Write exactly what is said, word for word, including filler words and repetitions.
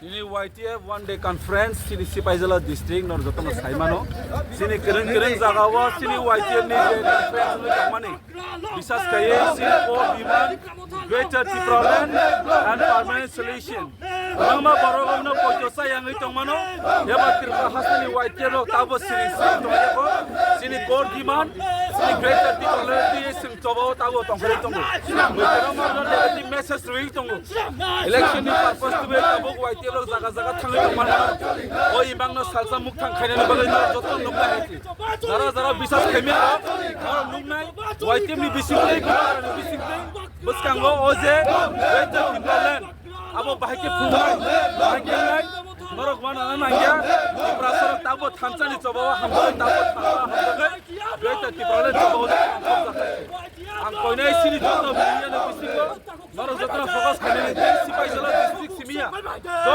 Chini Y T F one day conference chini Sipaijala district nor jotono saimano. Chini kereng kereng jagao chini Y T F ni je conference wngwi tongmani. Bisas kaiye chini core demand Greater Tipraland and permanent solution. Bangma borok wngno poito sayangwi tongmano. Eba Tripura hasteni Y T F rok tabo siri siri tongmani. Chini core demand chini Greater Tipraland twi chwng chobao tabo tongkhorwi tongo. Bwkhano mano negative message rwi tongo. Election ni purpose twi tabuk Y T F rok jaga jaga thangwi tongmano. O imangno salsa mukthang khainani bagwi no joto nuknai hai se. Jara jara bisas khaimya rok, oro nuknai Y T F ni bising tei, ni bising tei, bwskango o je Greater Tipraland. Abo bahai khe phungnai, bahai khe nai, norok wana na nangya, Tiprasa rok tabo thansa ni choba o hamjagwi, tabo thansa hamjagwi, Greater Tipraland choba o thansa hamjagwi. Ang koinai sini joto media ni bisingo, norok joto focus khainani tei Sipaijala district simiya. Joto